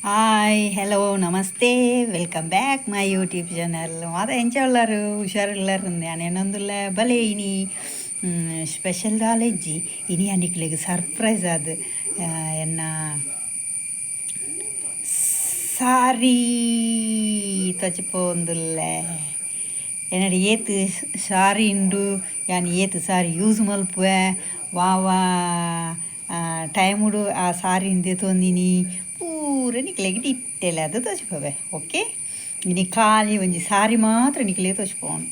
Hi, hello, namaste, welcome back my YouTube channel. ಮಾತ ಎಂಚ ಉಳ್ಳಾರು? ಹುಷಾರುಳ್ಳಾರು? ನಾನು ಬಲೆ. ಇನಿ ಸ್ಪೆಷಲ್ ದಾಲೆಜ್ಜಿ. ಇನಿ ಅನಿಕ್ಲೆಗ್ ಸರ್ಪ್ರೈಸ್ ಅದು ಎನ್ನ ಸಾರಿ ತೋಜಿಪೋಂದುಲ್ಲೆ. ಎನ್ನಡ ಏತ್ ಸಾರಿ ಉಂಡು, ಯಾನ್ ಏತ್ ಸಾರಿ ಯೂಸ್ ಮಲ್ಪುವೆ, ವಾ ವಾ ಟೈಮುಡು ಆ ಸಾರಿನ್ ದೆತೊಂದಿನಿ, ಪೂರ ನಿಕ್ಲೆಗ್ ಡೀಟೇಲ್ ಆದ್ ತೋಜಿಪವೆ. ಓಕೆ, ಇನಿ ಖಾಲಿ ಒಂಜಿ ಸಾರಿ ಮಾತ್ರ ನಿಕ್ಲೆಗ್ ತೋಜಿಪೋನು.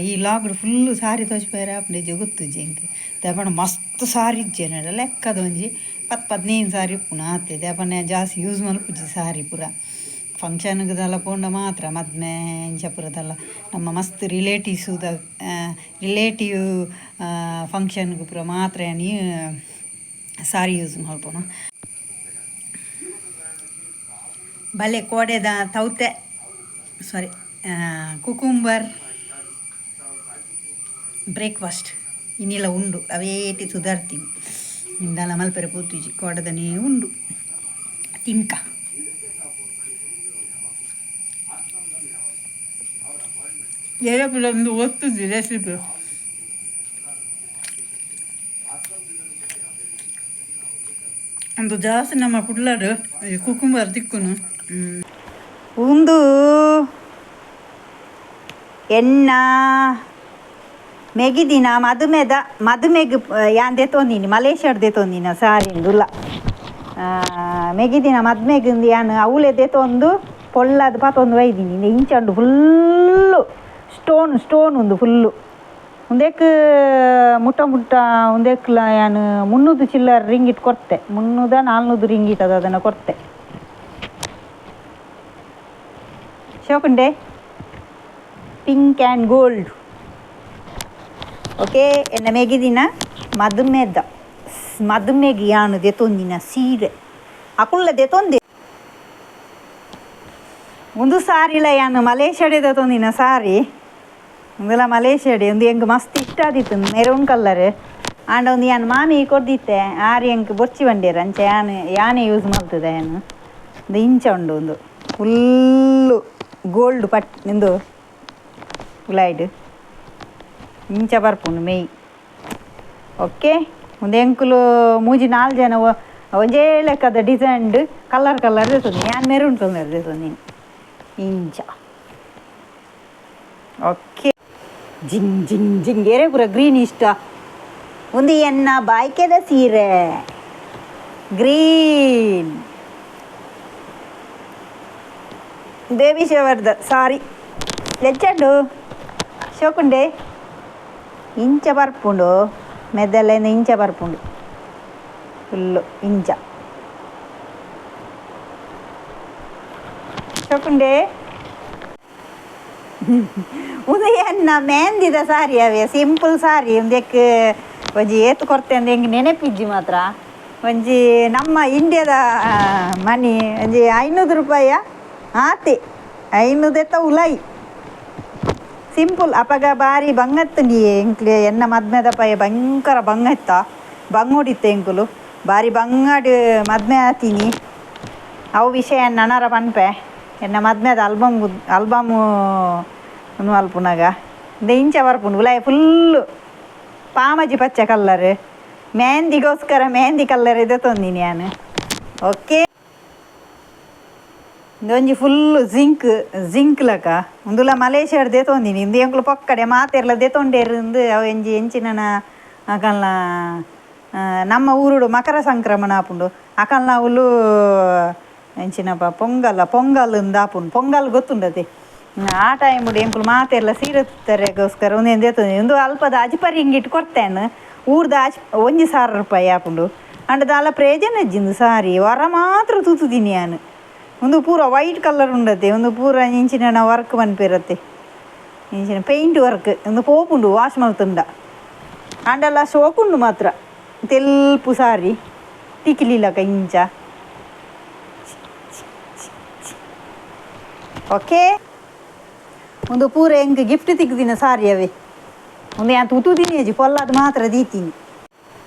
ಈ ಲಾಗ್ಡ್ ಫುಲ್ಲು ಸಾರಿ ತೋಜಿಪೆರೆ ಆಪುಂಡು ಗೊತ್ತುಜ್ಜಿ ಎಂಕ್. ದಾಯೆ ಪಂಡ ಮಸ್ತ್ ಸಾರಿ ಇಜ್ಜಿ ಎನ್ನಡ. ಲೆಕ್ಕದ ಒಂಜಿ 10 15 ಸಾರಿ ಉಪ್ಪುನು, ಆತೆ. ದಾಯೆ ಪಂಡ ಯಾನ್ ಜಾಸ್ತಿ ಯೂಸ್ ಮಲ್ಪುಜಿ ಸಾರಿ ಪೂರ. ಫಂಕ್ಷನ್ಗೆ ದಾಲ ಪೋಂಡ ಮಾತ್ರ, ಮದ್ಮೆ ಇಂಚ ಪೂರದಲ್ಲ. ನಮ್ಮ ಮಸ್ತ್ ರಿಲೇಟಿವ್ಸುದ ರಿಲೇಟಿವ್ ಫಂಕ್ಷನ್ಗೆ ಪೂರ ಮಾತ್ರ ಯಾನ್ ಸಾರಿ ಯೂಸ್ ಮಲ್ಪುನು. ಬಲೆ, ಕೋಡೆದ ತೌತೆ, ಸಾರಿ, ಕುಕುಂಬರ್ ಬ್ರೇಕ್ಫಾಸ್ಟ್ ಇನ್ನಿಲ್ಲ ಉಂಡು. ಅವೇಟಿ ಸುಧಾರ್ತೀನಿ. ಇಂದಲ ಮಲ್ಪೆರೆ ಪೋತುಜಿ. ಕೋಡದನೇ ಉಂಡು, ತಿನ್ಕ. ಒಂದು ಒತ್ತುಜಿ ರೆಸಿಪಿ. ಒಂದು ಜಾಸ್ತಿ ನಮ್ಮ ಕುಡ್ಲಾಡು ಈ ಕುಕುಂಬರ್ ತಿಕ್ಕುನು. ಉಂದು ಎನ್ನ ಮೆಗಿದಿನ ಮದುಮೆದ, ಮದುಮೆಗ್ ಯಾನ್ ದೆತೊಂದಿನಿ, ಮಲೇಷ್ಯಾಡ್ ದೆತೊಂದಿನ ಸಾರಿ ಉಂದುಲ್ಲ. ಮೆಗಿದಿನ ಮದ್ಮೆಗ್ ಯಾನ್ ಅವುಲೆ ದೆತೊಂದು ಪೊಳ್ಳಾದ್ ಪತೊಂದು ಬೈದಿನಿ. ಇಂಚ ಉಂಡು, full stone stone ಉಂದು ಫುಲ್ಲು. ಉಂದೆಕ್ ಮುಟ್ಟ ಮುಟ್ಟ ಉಂದೆಕ್ಲ ಯಾನ್ 300 ಚಿಲ್ಲರ್ ರಿಂಗಿಟ್ ಕೊರ್ತೆ. 300 400 ರಿಂಗಿಟ್ ಅದು ಅದನ್ನು ಕೊರ್ತೆ. ಶೋಕುಂಡೆ, pink and gold. Okay, ಎನ್ನ ಮೆಗಿದಿನ ಮದುಮೆದ, ಮದುಮೆಗ್ ಯಾನ್ ದೆತೊಂದಿನ ಸೀರೆ. ಅಕುಲ್ಲ ದೆತೊಂದೆ. ಒಂದು ಸಾರಿಲ ಯಾನ್ ಮಲೇಷ್ಯಾಡೆ ದೆತೊಂದಿನ ಸಾರಿ ಉಂದೆಲ. ಮಲೇಷ್ಯಾಡೆ ಉಂದು ಎಂಕ್ ಮಸ್ತ್ ಇಷ್ಟ ಆದಿತ್ತು, ಮೆರೂನ್ ಕಲರ್. ಆಂಡ ಒಂದು ಯಾನ್ ಮಾಮಿ ಕೊರ್ದಿತ್ತೆ, ಆರ್ ಎಂಕ್ ಬೊರ್ಚಿ ಬಂಡೇರ್. ಅಂಚ ಯಾನ್ ಯಾನೇ ಯೂಸ್ ಮಲ್ತದೆ ಯಾನ್. ಉಂದು ಇಂಚ ಉಂಡು. ಉಂದು ಫುಲ್ಲು ಗೋಲ್ಡ್ ಪಟ್ ಇಂದು ಉಲಾಯ್ಡ್ ಇಂಚ ಬರ್ಪುಂಡು ಮೆಯ್. ಓಕೆ, ಉಂದು ಎಂಕುಲು ಮೂಜಿ ನಾಲ್ ಜನ ಒಂಜೇ ಲೆಕ್ಕದ ಡಿಸೈನ್ಡ್ ಕಲರ್ ಕಲರ್ ದೆತೊಂದಿನಿ. ಯಾನ್ ಮೆರೂನ್ ಕಲರ್ ದೆತೊಂದಿನಿ ಇಂಚ. ಓಕೆ, ಜಿಂಗ್ ಜಿಂಗ್ ಜಿಂಗ್. ಏರೆ ಪೂರ ಗ್ರೀನ್ ಇಷ್ಟ. ಒಂದು ಎನ್ನ ಬಾಯ್ಕೆದ ಸೀರೆ, ಗ್ರೀನ್. ಬೇಬಿ ಶವರ್ದ ಸಾರಿ ಲೆಚ್ಚಂಡು, ಶೋಕುಂಡೆ. ಇಂಚ ಬರ್ಪುಂಡು ಮೆದಲೆಂದು, ಇಂಚ ಬರ್ಪುಂಡು ಫುಲ್ಲು ಇಂಚ. ಶೋಕುಂಡೆ. ಉಂದು ಎನ್ನ ಮೆಹಂದಿದ ಸಾರಿ ಅವೇ, ಸಿಂಪಲ್ ಸಾರಿ. ಉಂದೆಕ್ ಒಂಜಿ ಏತ್ ಕೊರ್ತೆ ಅಂದ್ ಎಂಕ್ ನೆನಪಿಜ್ಜಿ ಮಾತ್ರ. ಒಂಜಿ ನಮ್ಮ ಇಂಡಿಯಾದ ಮನಿ ಒಂಜಿ 500 ರೂಪಾಯ ಆತೆ, 500 ಎತ್ತ ಉಲಾಯಿ. ಸಿಂಪಲ್. ಅಪಗ ಬಾರಿ ಬಂಗತ್ತುಂಡಿ ಎಂಕ್ಲೆ. ಎನ್ನ ಮದ್ಮೆದ ಪಯ ಭಯಂಕರ ಬಂಗ ಇತ್ತ, ಬಂಗೋಡಿತ್ತೆ ಎಂಕುಲು. ಬಾರಿ ಬಂಗಾಡ್ ಮದ್ಮೆ ಆತೀನಿ. ಅವು ವಿಷಯ ನನರ ಪನ್ಪೆ ಎನ್ನ ಮದ್ಮೆದ ಆಲ್ಬಮ್ ಆಲ್ಬಮು ಉಂದು ಮಲ್ಪುನಗ. ಇಂದ ಇಂಚ ಬರ್ಪುಂಡು ಉಲಾಯಿ ಫುಲ್ಲು ಪಾಮಜಿ ಪಚ್ಚೆ ಕಲ್ಲರ್. ಮೆಹಂದಿಗೋಸ್ಕರ ಮೆಹಂದಿ ಕಲ್ಲರ್ ದೆತೊಂದಿನಿ ಯಾನ್. ಓಕೆ, ಇಂದೊಂಜಿ full zinc zinc ಲಕ. ಉಂದುಲ ಮಲೇಷ್ಯಾಡ್ ದೆತೊಂದಿನಿ. ಇಂದು ಎಂಕುಲು ಪೊಕ್ಕಡೆ ಮಾತೆರ್ಲ ದೆತೊಂಡೇರು ಇಂದು. ಅವು ಎಂಜಿ ಎಂಚಿನನ ಅಕಲ್ನ ನಮ್ಮ ಊರುಡು ಮಕರ ಸಂಕ್ರಮಣ ಆಪುಂಡು. ಅಕಲ್ನ ಅವುಲು ಎಂಚಿನಪ್ಪ, ಪೊಂಗಲ್ ಪೊಂಗಲ್ ಇಂದು ಆಪುಂಡು. ಪೊಂಗಲ್ ಗೊತ್ತುಂಡತೆ? ಆ ಟೈಮುಡು ಎಂಕುಲು ಮಾತೆರ್ಲ ಸೀರೆ ತುತ್ತರೆಗೋಸ್ಕರ ಉಂದೆನ್ ದೆತೊಂದಿ. ಉಂದು ಅಲ್ಪದ ಅಜಿಪರಿ ಹಿಂಗಿಟ್ಟು ಕೊರ್ತೇನೆ. ಊರ್ದ ಆಜ್ 1000 ರೂಪಾಯಿ ಆಪುಂಡು. ಆಂಡ ದಾಲ ಪ್ರಯೋಜನ ಇಜ್ಜಿ. ಇಂದು ಸಾರಿ ವರ ಮಾತ್ರ ತೂತುದೀನಿ ಯಾನ್. ಉಂದು ಪೂರ ವೈಟ್ ಕಲರ್ ಉಂಡತೆ. ಉಂದು ಪೂರ ಇಂಚಿನ ವರ್ಕ್ ಪನ್ಪಿರತ್ತೆ, ಇಂಚಿನ ಪೇಂಟ್ ವರ್ಕ್. ಉಂದು ಪೋಪುಂಡು ವಾಶ್ ಮಲ್ತುಂಡ. ಆಂಡಲ ಶೋಕುಂಡು ಮಾತ್ರ. ತೆಲ್ಪು ಸಾರಿ, ತಿಕ್ಲಿಲಕ ಇಂಚ. ಓಕೆ, ಉಂದು ಪೂರ ಎಂಕ್ ಗಿಫ್ಟ್ ತಿಕ್ದಿನ ಸಾರಿ ಅವೇ. ಉಂದು ಯಾನ್ ತೂತುದಿನಿ ಅಜ್ಜಿ, ಪೊಲ್ಲಾದ್ ಮಾತ್ರ ದೀತೀನಿ.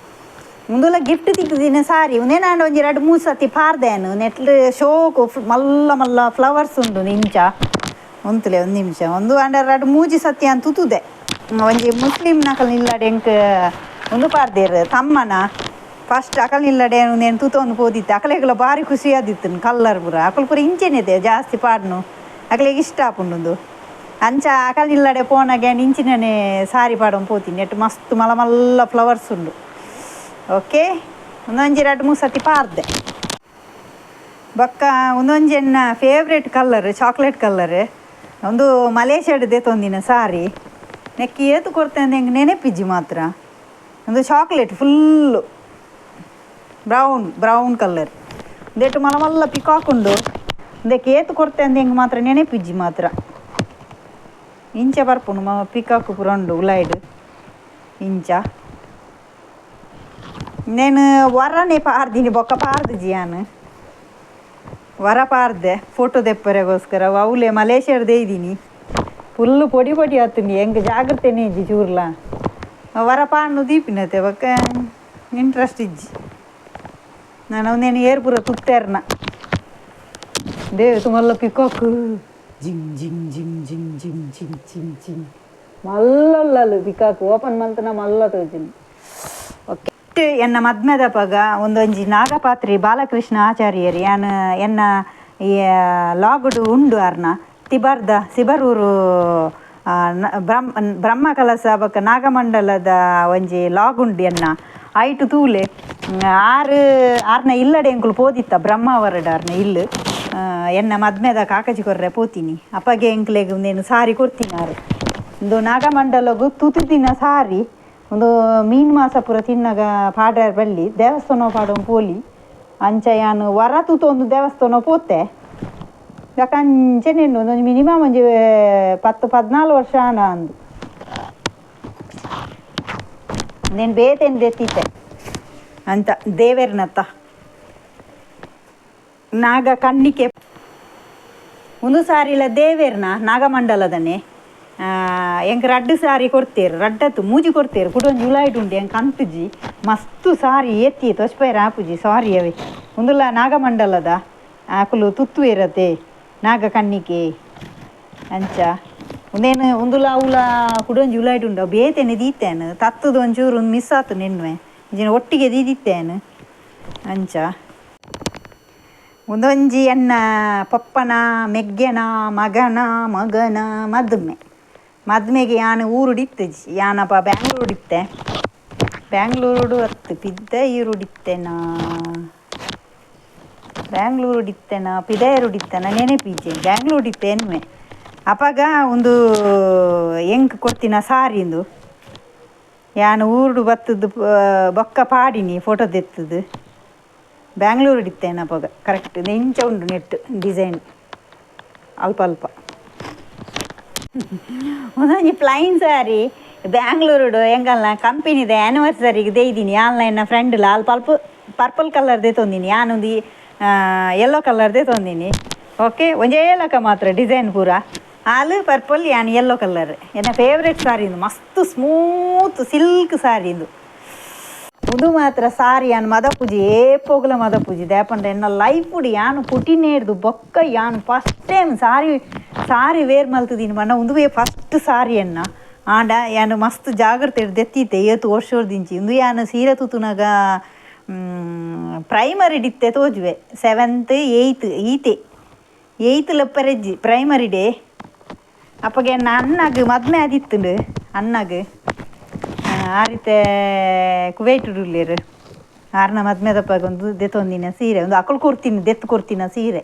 ಉಂದುಲ ಗಿಫ್ಟ್ ತಿಕ್ಕಿದಿನ ಸಾರಿ ಉಂದೇನಾಂಡ ಒಂಜಿ ರಡ್ಡ್ ಮೂಜಿ ಸತಿ ಪಾರ್ದೇನು ನೆಟ್ಲ್ ಶೋಕು ಮಲ್ಲ ಮಲ್ಲ ಫ್ಲವರ್ಸ್ ಉಂಡು ಇಂಚ ಉಂತುಲೆ ಒಂದು ನಿಮಿಷ ಒಂದು ಆಂಡ ರಡ್ಡ್ ಮೂಜಿ ಸತಿ ಅಂತ ತುತುದೆ ಒಂಜಿ ಮುಸ್ಲಿಂ ನಕಲ್ ನಿಲ್ಲಡೆ ಎಂಕ್ ಉಂದು ಪಾರ್ದೇರ್ ತಮ್ಮನ ಫಸ್ಟ್ ಅಕಲ್ ನಿಲ್ಲಡೆ ಉಂದೇನು ತೂತೊಂದು ಪೋದಿತ್ತು ಅಕಲೆಗ್ಲ ಬಾರಿ ಖುಷಿ ಆದಿತ್ತು ಕಲ್ಲರ್ ಪೂರ ಅಕಲ್ ಪೂರ ಇಂಚೆನಿದೆ ಜಾಸ್ತಿ ಪಾಡ್ನು ಅಕಲೆಗ್ ಇಷ್ಟ ಆಪುಂಡು ಅಂಚ ಅಕಲ್ ನಿಲ್ಲಡೆ ಪೋನಾಗ ಇಂಚಿನನೆ ಸಾರಿ ಪಾಡೊಂದು ಪೋತೀನಿ ನೆಟ್ ಮಸ್ತ್ ಮಲ್ಲ ಮಲ್ಲ ಫ್ಲವರ್ಸ್ ಉಂಡು ಓಕೆ ಒಂದೊಂಜಿ ರಡ್ಡ್ ಮೂರು ಸತಿ ಪಾರ್ದೆ ಬೊಕ್ಕ ಒಂದೊಂಜಿ ಎನ್ನ favourite colour chocolate colour ಒಂದು ಮಲೇಷ್ಯಾಡ್ ದೆತೊಂದಿನ ಸಾರಿ ನೆಕ್ಕ್ ಏತ್ ಕೊರ್ತೇನೆ ಎಂಕ್ ನೆನಪಿಜ್ಜಿ ಮಾತ್ರ ಒಂದು chocolate full brown brown colour ಉಂದೆಟ್ ಮಲ್ಲ ಮಲ್ಲ ಪಿಕಾಕ್ ಉಂಡು ಉಂದೆಕ್ ಏತ್ ಕೊರ್ತೇನೆ ಎಂಕ್ ಮಾತ್ರ ನೆನಪಿಜ್ಜಿ ಮಾತ್ರ ಇಂಚ ಬರ್ಪುಂಡು ಪಿಕಾಕ್ ಪೂರ ಉಂಡು ಉಲಾಯ್ಡ್ ಇಂಚ ನೇನು ವರನೆ ಪಾರ್ದಿನಿ ಬೊಕ್ಕ ಪಾರ್ದಿಜಿ ಯಾನ್ ವರ ಪಾರ್ದೆ ಫೋಟೋ ದೆಪ್ಪರೆಗೋಸ್ಕರ ಅವಲೆ ಮಲೇಷ್ಯಾಡ್ ದೆಯ್ದಿನಿ ಫುಲ್ಲು ಪೊಡಿ ಪೊಡಿ ಆತುಂಡು ಎಂಕ್ ಜಾಗ್ರತೆನೇ ಇಜ್ಜಿ ಚೂರ್ಲ ವರ ಪಾಂಡು ದೀಪಿನತೆ ಬೊಕ್ಕ ಇಂಟ್ರೆಸ್ಟ್ ಇಜ್ಜಿ ನಾನು ಉಂದೇನು ಏರ್ ಪೂರ ತುತ್ತೇರ್ನ ದೇವ್ ಮಲ್ಲ ಪಿಕಾಕ್ ಜಿಂಗ್ ಜಿಂಗ್ ಜಿಂಗ್ ಜಿಂಗ್ ಜಿಂಗ್ ಜಿಂಗ್ ಜಿಂಗ್ ಜಿಂಗ್ ಮಲ್ಲಲ್ಲಲು ಪಿಕಾಕ್ ಓಪನ್ ಮಲ್ತನ ಮಲ್ಲ ತೋಜಿಂಡು ಓಕೆ ಎನ್ನ ಮದ್ಮೆದಪಗ ಒಂದೊಂಜಿ ನಾಗಪಾತ್ರಿ ಬಾಲಕೃಷ್ಣ ಆಚಾರ್ಯರು ಯಾನ್ ಎನ್ನ ಈ ಲಾಗುಡು ಉಂಡು ಆರ್ನ ತಿಬರ್ದ ಸಿಬರೂರು ಬ್ರಹ್ಮ ಕಲಸ ಬೊಕ್ಕ ನಾಗಮಂಡಲದ ಒಂಜಿ ಲಾಗ್ ಉಂಡು ಎನ್ನ ಐಟು ತೂಲೆ ಆರು ಆರ್ನ ಇಲ್ಲಡೆ ಎಂಕುಲು ಪೋದಿತ್ತ ಬ್ರಹ್ಮಾವರಡ್ ಆರ್ನ ಇಲ್ಲು ಎನ್ನ ಮದ್ಮೆದ ಕಾಕಜಿ ಕೊರ್ರೆ ಪೋತೀನಿ ಅಪ್ಪಗೆ ಎಂಕ್ಲೆಗ್ ಉಂದೇನು ಸಾರಿ ಕೊರ್ತೀನಿ ಆರು ಉಂದು ನಾಗಮಂಡಲಗು ತುತುದಿನ ಸಾರಿ ಒಂದು ಮೀನು ಮಾಸ ಪೂರ ತಿನ್ನಗ ಪಾಡ್ಯಾರ ಬಲ್ಲಿ ದೇವಸ್ಥಾನ ಪಾಡೊಂದು ಪೋಲಿ ಅಂಚ ಯಾನ್ ವರ ತೂತೊಂದು ದೇವಸ್ಥಾನ ಪೋತೆ ಬೊಕ ಅಂಚನೆ ಉಂಡು ಒಂದೊಂಜಿ ಮಿನಿಮಮ್ ಒಂಜಿ 10 14 ವರ್ಷ ಆಂಡ ಅಂದು ನೇನು ಬೇತೆನ್ ದೆತ್ತಿತ್ತೆ ಅಂತ ದೇವೆರ್ನತ್ತ ನಾಗ ಕಣ್ಣಿಕೆ ಒಂದು ಸಾರಿಲ ದೇವೆರ್ನ ನಾಗಮಂಡಲದನೆ ಎಂಕ್ ರಡ್ಡ್ ಸಾರಿ ಕೊಡ್ತೇರು ರಡ್ಡತ್ತು ಮೂಜಿ ಕೊಡ್ತೇರು ಕುಡೊಂಜಿ ಉಲಾಯ್ಡ್ ಉಂಡು ಎಂಕ್ ಅಂತುಜಿ ಮಸ್ತ್ ಸಾರಿ ಏತಿ ತೊಚ್ಪೈರ ಆಪುಜಿ ಸಾರಿ ಅವೆ ಉಂದುಲ ನಾಗಮಂಡಲದ ಆಕುಲು ತುತ್ತುವೇರತೆ ನಾಗ ಕಣ್ಣಿಕೆ ಅಂಚ ಉಂದೇನು ಉಂದುಲ ಅವುಲ ಕುಡೊಂಜಿ ಉಲಾಯ್ಡ್ ಉಂಡು ಅವು ಬೇತೆನೆ ದೀತೇನು ತತ್ತದ ಒಂಚೂರು ಒಂದು ಮಿಸ್ ಆತು ನಿನ್ವೆ ಇಂಚಿನ ಒಟ್ಟಿಗೆ ದೀದಿತ್ತೇನು ಅಂಚ ಉಂದೊಂಜಿ ಎನ್ನ ಪಪ್ಪನ ಮೆಗ್ಗೆನ ಮಗನ ಮಗನ ಮದುಮೆ ಮದ್ಮೆಗೆ ಯಾನ್ ಊರುಡಿತ್ತುಜಿ ಯಾನಪ್ಪ ಬ್ಯಾಂಗ್ಳೂರಿತ್ತೆ ಬ್ಯಾಂಗ್ಳೂರುಡು ಅತ್ತು ಪಿದ್ದ ಈರುಡಿತ್ತೆನಾ ಬ್ಯಾಂಗ್ಳೂರುಡಿತ್ತೆನಾ ಪಿದಯರುಡಿತ್ತೆನ ನೆನಪಿಜ್ಜಿ ಬ್ಯಾಂಗ್ಳೂರಿತ್ತೆ ಎನ್ಮೆ ಅಪಗ ಒಂದು ಎಂಕ್ ಕೊರ್ತಿನ ಸಾರಿಂದು ಯಾನ್ ಊರುಡು ಬತ್ತದು ಬೊಕ್ಕ ಪಾಡಿನಿ ಫೋಟೋ ದೆತ್ತದು ಬ್ಯಾಂಗ್ಳೂರುಡಿತ್ತೇನ ಅಪಗ ಕರೆಕ್ಟ್ ಇಂಚ ಉಂಡು ನೆಟ್ ಡಿಸೈನ್ ಅಲ್ಪ ಅಲ್ಪ ಒಂದೊಂಜಿ ಪ್ಲೈನ್ ಸಾರಿ ಬ್ಯಾಂಗ್ಳೂರುಡು ಎಂಕಲ್ನ ಕಂಪನಿದ ಆ್ಯನಿವರ್ಸರಿಗೆ ದೇಯ್ದೀನಿ ಆನ್ಲೈನ್ನ ಫ್ರೆಂಡ್ಲ ಅಲ್ಪ ಅಲ್ಪ ಪರ್ಪಲ್ ಕಲರ್ ದೆತೊಂದಿನಿ ಯಾನೊಂದು ಯೆಲ್ಲೋ ಕಲರ್ ದೆತೊಂದಿನಿ ಓಕೆ ಒಂಜೇ ಲಕ ಮಾತ್ರ ಡಿಸೈನ್ ಪೂರ ಆಲ್ ಪರ್ಪಲ್ ಯಾನ್ ಯೆಲ್ಲೋ ಕಲರ್ ಎನ್ನ ಫೇವ್ರೇಟ್ ಸಾರಿ ಇಂದು ಮಸ್ತ್ ಸ್ಮೂತ್ ಸಿಲ್ಕ್ ಸಾರಿ ಇಂದು ಉಂದು ಮಾತ್ರ ಸಾರಿ ಯಾನ್ ಮದಪೂಜಿ ಏಪೋಗ್ಲ ಮದಪೂಜಿ ದಾಪಂಡ ಎನ್ನ ಲೈಫ್ ಯಾನ್ ಪುಟಿನೇರ್ದು ಬೊಕ್ಕ ಯಾನ್ first time sari sari wear ಮಲ್ತುದೀನಿ ಪಂಡ ಉಂದುವೇ ಫಸ್ಟ್ ಸಾರಿ ಎನ್ನ ಆಂಡ ಯಾನ್ ಮಸ್ತ್ ಜಾಗ್ರತೆ ದೆತ್ತಿತ್ತೆ ಏತ್ ವರ್ಷೊರ್ದಿಂಚಿ ಉಂದು ಯಾನ್ ಸೀರೆ ತುತುನಗ ಪ್ರೈಮರಿ ಡಿತ್ತೆ ತೋಜುವೆ 7th 8th ಈತೆ 8th ಲಪ್ಪರೆಜ್ಜಿ primary day ಅಪ್ಪಗೆ ಎನ್ನ ಅಣ್ಣಗ್ ಮದ್ಮೆ ಆದಿತ್ತುಂಡು ಅಣ್ಣಗ್ ಆ ರೀತೆ ಕುವೈಟ್ ಉಲ್ಲೇರು ಆರ್ನ ಮದ್ಮೆದಪ್ಪಾಗ ಒಂದು ದೆತ್ತೊಂದಿನ ಸೀರೆ ಒಂದು ಅಕುಲು ಕೊರ್ತೀನಿ ದೆತ್ತು ಕೊರ್ತಿನ ಸೀರೆ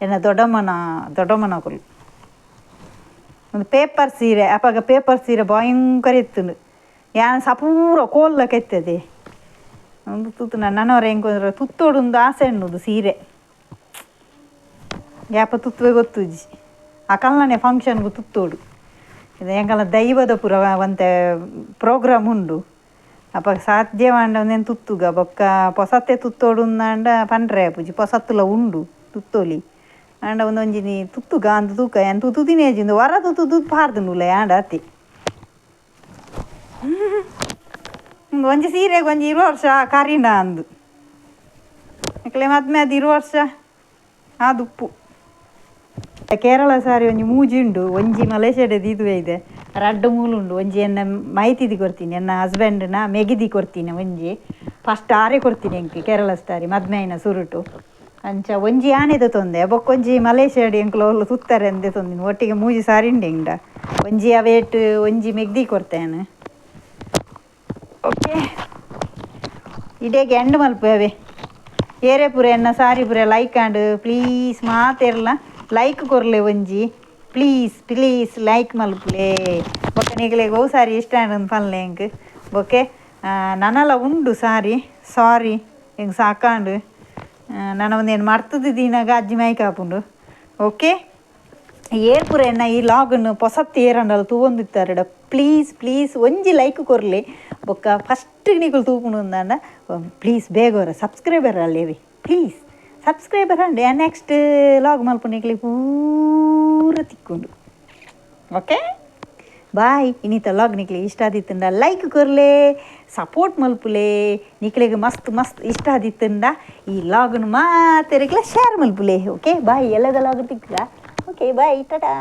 ಎನ್ನ ದೊಡ್ಡಮ್ಮನ ದೊಡ್ಡಮ್ಮನ ಅಕುಲು ಒಂದು ಪೇಪರ್ ಸೀರೆ ಅಪಗ ಪೇಪರ್ ಸೀರೆ ಭಯಂಕರ ಇತ್ತುಂಡು ಯಾನ್ ಸಪೂರ ಕೋಲ್ಲ ಕೆತ್ತದೆ ಒಂದು ತುತ್ತು ನನ್ನವರ ಹೆಂಗೆ ತುತ್ತೋಡೊಂದು ಆಸೆ ಉಂಡು ಸೀರೆ ಯಾಪ ತುತ್ತುವೆ ಗೊತ್ತುಜ್ಜಿ ಆ ಕಲ್ಲನೆ ಫಂಕ್ಷನ್ಗೂ ತುತ್ತೋಡು ಇದು ಎಂಕಲ್ನ ದೈವದ ಪೂರ ಒಂತೆ ಪ್ರೋಗ್ರಾಮ್ ಉಂಡು ಅಪ ಸಾಧ್ಯವಾಂಡ ಒಂದೇನು ತುತ್ತುಗ ಬೊಕ್ಕ ಪೊಸತ್ತೆ ತುತ್ತೋಡು ಅಂಡ ಪಂಡ್ರೆ ಪೂಜಿ ಪೊಸತ್ತುಲ ಉಂಡು ತುತ್ತೋಲಿ ಆಂಡ ಒಂದೊಂಜಿ ನೀ ತುತ್ತುಗ ಅಂದ್ ತೂಕ ಯಾನ್ ತುತ್ತುದಿನೇಜಿ ಉಂದು ವರ ತುತ್ತು ತುತ್ತು ಪಾರ್ದುಂಡುಲ ಆಂಡ ಅತಿ ಒಂಜಿ ಸೀರೆಗೆ ಒಂಜಿ 20 ವರ್ಷ ಕರಿನ ಅಂದು ನಿಕ್ಲೆ ಮದ್ಮೆ ಅದು 20 ವರ್ಷ ಆದುಪ್ಪು. ಕೇರಳ ಸಾರಿ ಒಂಜಿ ಮೂಜಿ ಉಂಡು, ಒಂಜಿ ಮಲೇಷ್ಯಾದ ಇದುವೆ ಇದೆ, ರಡ್ಡು ಮೂಲು ಉಂಡು. ಒಂಜಿ ಎನ್ನ ಮೈತಿದಿ ಕೊರ್ತೀನಿ, ಎನ್ನ ಹಸ್ಬೆಂಡ್ನ ಮೆಗಿದಿ ಕೊರ್ತೀನಿ ಒಂಜಿ. ಫಸ್ಟ್ ಆರೆ ಕೊರ್ತೀನಿ ಎಂಕ್ ಕೇರಳ ಸಾರಿ ಮದ್ಮೆ ಆಯಿನ ಸುರುಟು. ಅಂಚ ಒಂಜಿ ಆಣೆದ ತೊಂದೆ, ಬೊಕ್ಕೊಂಜಿ ಮಲೇಷ್ಯಾಡ್ ಎಂಕ್ಲು ಅವ್ಲು ತುತ್ತಾರೆ ಅಂದೆ ತೊಂದಿನಿ. ಒಟ್ಟಿಗೆ ಮೂಜಿ ಸಾರಿ ಉಂಡು ಎಂಡ. ಒಂಜಿ ಅವೇಟ್ ಒಂಜಿ ಮೆಗ್ದಿ ಕೊರ್ತೇನೆ. ಓಕೆ, ಇಡೇಗೆ ಎಂಡ್ ಮಲ್ಪು ಅವೇ. ಏರೆ ಪೂರ ಎನ್ನ ಸಾರಿ ಪೂರ ಲೈಕ್ ಆಂಡ್ ಪ್ಲೀಸ್ ಮಾತೆರ್ಲ ಲೈಕ್ ಕೊರ್ಲೆ ಒಂಜಿ, ಪ್ಲೀಸ್ ಪ್ಲೀಸ್ ಲೈಕ್ ಮಲ್ಪುಲೆ. ಬೊಕ್ಕ ನಿಕ್ಲೆಗ್ ಒವು ಸಾರಿ ಇಷ್ಟ ಆಂಡ್ ಪನ್ಲೆ ಎಂಕ್. ಓಕೆ, ನನಲ ಉಂಡು ಸಾರಿ, ಸಾರಿ ಎಂಕ್ ಸಾಕಾಂಡ್. ನನ ಒಂದೇನು ಮರ್ತುದು ದೀನಾಗ ಅಜ್ಜಿ ಮೈಕ್ ಆಪುಂಡು. ಓಕೆ, ಏರ್ ಪೂರ ಎನ್ನ ಈ ಲಾಗನ್ನು ಪೊಸತ್ತು ಏರಂಡಲ ತೂವೊಂದಿತ್ತಾರಡ ಪ್ಲೀಸ್ ಪ್ಲೀಸ್ ಒಂಜಿ ಲೈಕ್ ಕೊರ್ಲೆ. ಬೊಕ್ಕ ಫಸ್ಟ್ ನಿಕುಲು ತೂಪುಂಡು ಅಂದಾಂಡ ಪ್ಲೀಸ್ ಬೇಗ ಸಬ್ಸ್ಕ್ರೈಬರ್ ಅಲ್ಲೇವಿ, please subscriber and next log ಮಲ್ಪು ನಿಕ್ಲೆ ಪೂರ ತಿಕ್ಕುಂಡು. Okay bye. ಇನ್ನಿತ ಲಾಗ್ ನಿಕ್ಲೆ ಇಷ್ಟ ಆದಿತ್ತುಂಡ ಲೈಕ್ ಕೊರ್ಲೆ, ಸಪೋರ್ಟ್ ಮಲ್ಪುಲೆ. ನಿಕ್ಲೆಗ್ ಮಸ್ತ್ ಮಸ್ತ್ ಇಷ್ಟ ಆದಿತ್ತುಂಡ ಈ ಲಾಗ್ನು ಮಾತೆರೆಗ್ಲ ಶೇರ್ ಮಲ್ಪುಲೆ. ಓಕೆ ಬಾಯ್, ಎಲ್ಲದ ಲಾಗ್ ತಿಕ್ಕ. Okay bye, Tata.